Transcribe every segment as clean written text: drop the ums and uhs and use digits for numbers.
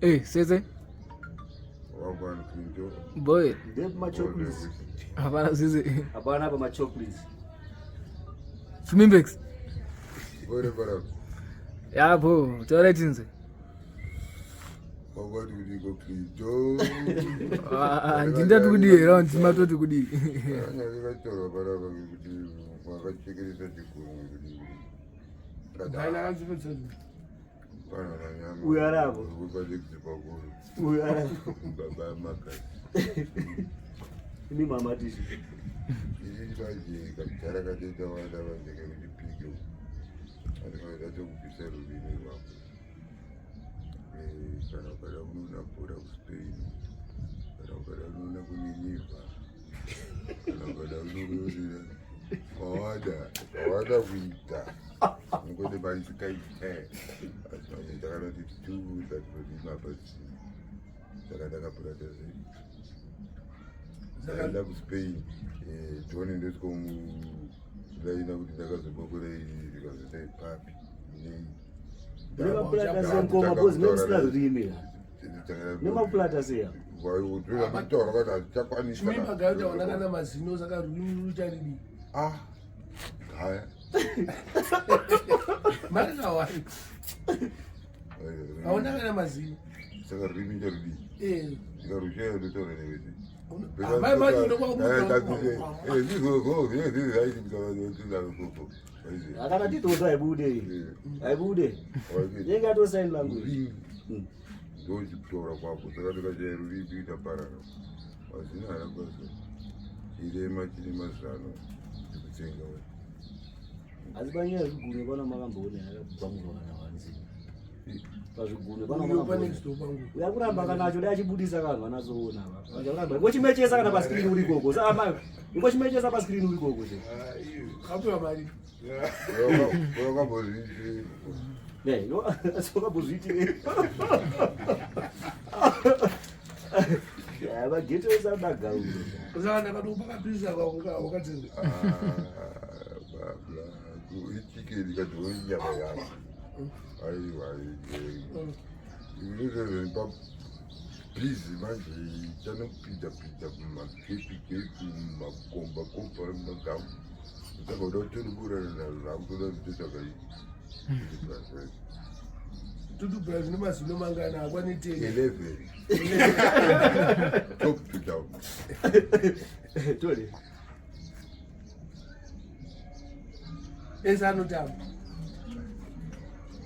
Eh, sese. Wagwan Kinjo. Boy. Ndep ma chocolates. Hapana sese. Hapana pa ma chocolates. Sumimbex. Bore bara. Ya bo, taura tinze. Wagwan Kinjo Kinjo. Ah, ndindati kudii round matoti kudii. Anya vikatorwa bara kuti vakachekeresa chikunwe kuti. Haina kanzipedza. Uyu arabo. Uyu arabo. Baba makasi. Imi mama tisu. Izvi manje kamudhara katoita vana vanjeke kuti pike. Andikaita chokubvisa rurimi rwako. Kana ukada kunoona bhora kuSpain, kana ukada kunoona kuNinivha, kana ukada kunoona kwawada, kwawada kuita. Ngokuti vaisikaite. Asi manje takanoti tu tatinoti mapasi. Saka ndakabhura tese. Ndaenda kuSpain, tione ndosvikomu-laina kuti ndakazobokora iri zvikazodai papi nei. Nemapulata senkoma because nemusina rurimi la. Nemapulata seya. Taura kuti hazvichakwanisa. Chimimba gayo taona kana mazino saka rurimi rucharidi. Ah, haya. Mari kawai. Hauna kana mazino. Saka rurimi nderudii? Eh. Ndikarushaya ndotaura nevese. Mai mai Akana titozo haibude. Haibude. Yenge ato sign language. Ndochikutaura kwako saka ndikashaya rurimi itaparara mazino haana basa chirema chine mazano ekutsenga we Asi panyaya yezvigunwe pana makamboona yakabvamurwa kana wanzi. Pazvigunwe pana Uyo pa makamboona. next door pangu. Uyakuramba kana acho dai achibudisa kanhu anazoona apa. Uyakuramba. Ngochimechesa kana pa screen uri ikoko. Saka mai ngochimechesa pa screen uri ikoko che. Kapiwa mari. wakambozviitei Ne, yo sokambozviitire. Ya mageto esabagauro. Saka ndakatopa kapisa wakatsenga. ichikeni kadhiwe nyama yako aiwa inozozonipa bhizi manje chanopinda pinda mumakepi kepi mumakomba komba mumagamu saka uda kutonoburana nazvo zvakutoda kutotsvaga Tutubra zvine mazino mangana akwani 10. 11 top to down Tole. Ese anotamba.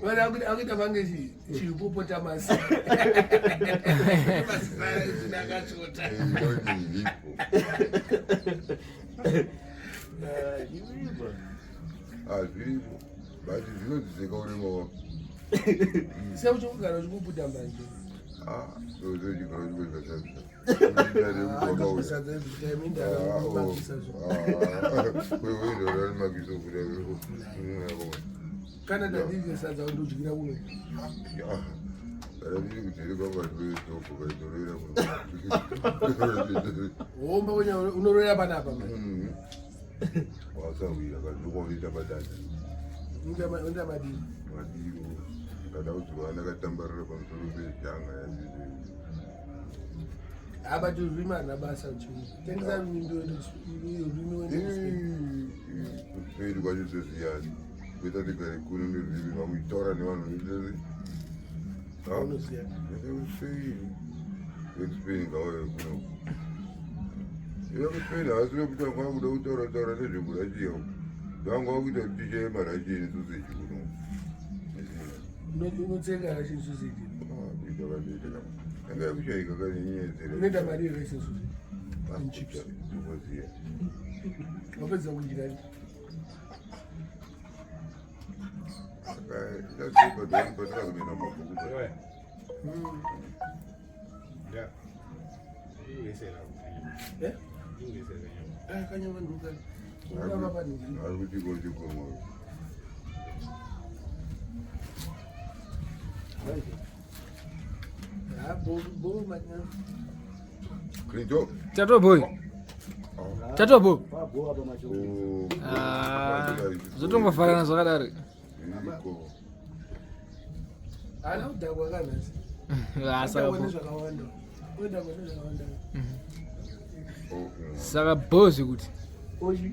Vana akuita vange chi chihipopotamus. Mazino akashota. iripo Zviripo. hazviripo but zvinodziseka urema wako Seuchokugara uchikubuda mbanje. ah Sadza every time indamakisa zvo. Kana ndadidye sadza ndodyira kuno. Womba kunya unoroya panapa manje. Wasawira kandokoita badada Unoita madini. madiro kada kuti vana katambarira pamusoro pejanga yazvizvi Apa rurimi harina basa chii. Tengesa rurimi rurimi wende kuSpain. kuspendi kwacho zvosiyana kuita tigare kuno nerurimi vamuitaura nevanhu Unoziya. kuspendi vekuspendi ngauye kuno iva kuspendi havasiri kuita kwakuda kutaura taura nezvekurashiya vanga vakuita kuti tishaye marashini soseji kuno Unotsenga Russian sausage. kuita kandoita kanga yakushaika kane nyaya dzere Unoita mari yeRussian sausage. And chips. ndinoziya Wapedza kudya. ndakubhadhara mabhuku Eh? Ah, kanyama nduka. Unama panini. ari kuchikoro chekumwa Ah, bo bo manya. Clinton Tato boy. Tato bo. Pabo apa machocolate. Ah, zvotongofanana zvakadaro. Iriko. Ana kudhakwa kanhasi. Ah, saka Unoita bo. zvakawanda. Unoita zvakawanda. Oh, Saka bo zvekuti. Ochi.